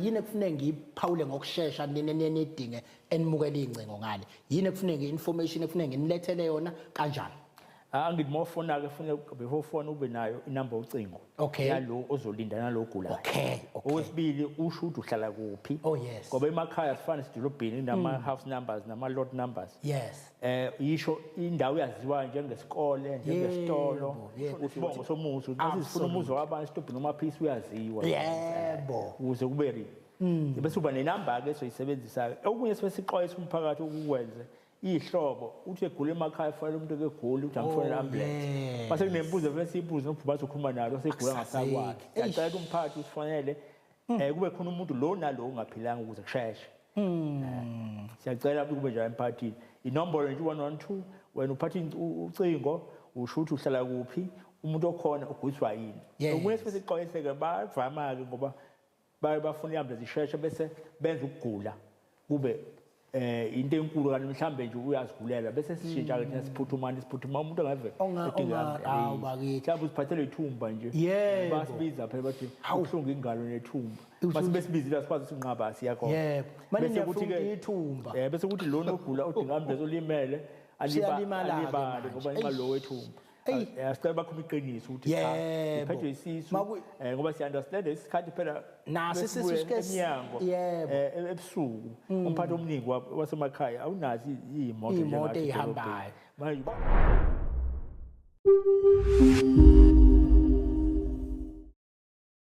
Yini ekufuneka ngiyiphawule ngokushesha nini nidinge enimukela iy'ngcingo ngale? Yini ekufuneka i-information ekufuneka nginilethele yona kanjani? Angithi uma ufona-ke fune before ufone ube nayo inamba yocingo yalo ozolinda nalo ogulayo. Okwesibili usho ukuthi uhlala kuphi. Oh yes. Ngoba emakhaya sifane sidolobheni kunama-house numbers nama-lot numbers. Yes. Yisho indawo yaziwa njengesikole, njengesitolo, isibongo somuzi. Mase sifuna umuzi wabantu isitobhini umaphisi uyaziwa. Yebo. Ukuze kube ready. Bese uba nenamba ke soyisebenzisa. Okunye sibe sixwayisa umphakathi ukukwenze ihlobo uthi egula emakhaya fanele umuntu ekegula uthi amfonele ambulance. Mase kunembuzo vele siyibuze nobhuba ukhuluma nalo segula ngasakwazi. Siyacela ukuthi umphakathi usifonele kube khona umuntu lo nalo ungaphilanga ukuze kusheshe. Siyacela kube njalo emphakathini. Inombolo nje 112 wena uphatha ucingo usho ukuthi uhlala kuphi umuntu okhona uguliswa yini. Okunye sibe sixwayiseke bavama ke ngoba baye bafuna i-ambulance isheshe bese benza ukugula kube into enkulu kanti mhlambe nje uyazigulela bese sishintsha ke thina siphuthumana siphuthuma umuntu angave edinga awu bakithi mhlawumbe uziphathele ithumba nje. Basibiza phela bathi ubuhlungu ingalo nethumba base besibizile asikwazi ukunqaba siyakhona. Yebo. Manje niyafuna ithumba. Bese kuthi lona ogula odinga ambulance olimele alibale ngoba nxa lo wethumba. Asicela bakhuluma iqiniso ukuthi cha iphethwe isisu ngoba siya understand isikhathi phela naso isisu sike emnyango ebusuku umphathi omningi wasemakhaya awunazi iy'moto iy'moto ey'hambayo manje.